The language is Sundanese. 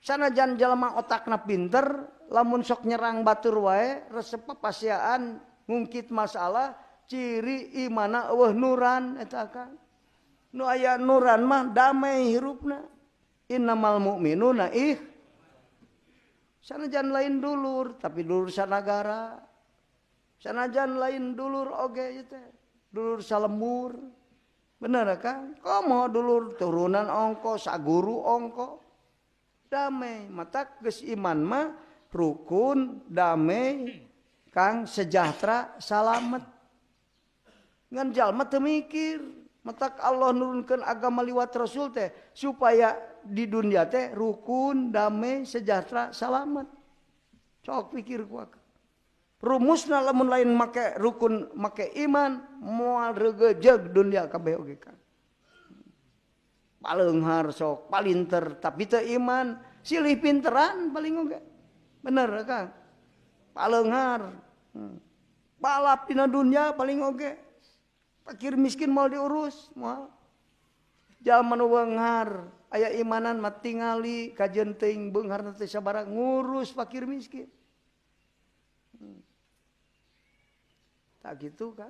Sanajan jalma otakna pinter, lamun sok nyerang batur wae, resep papasiaan ngungkit masalah, ciri imana eueuh nuran eta kan. Nu aya nuran mah damai hirupna. Innamal mu'minuna ih. Sanajan lain dulur, tapi dulur sanagara. Sanajan lain dulur oge ieu teh, dulur salembur. Bener kan? Komo dulur turunan ongko, saguru ongko. Damai, matak geus iman mah rukun, damai, kang sejahtera, salamet. Ngan jalma teu mikir, matak Allah nurunkeun agama liwat Rasul teh supaya di dunia teh rukun, damai, sejahtera, salamet. Cok pikir ku akang. Rumusna lamun lain make rukun, make iman, moal reugeujeug dunia kabeh oge kang. Paleunghar sok, palinter, tapi teu iman, silih pinteran paling oge. Bener Kang? Paleunghar. Balap dina dunia paling oge. Fakir miskin moal diurus, moal. Jalma nu beunghar, aya imanan mah tingali kajeun teuing beungharna teh sabaraha ngurus fakir miskin. Tak gitu kan?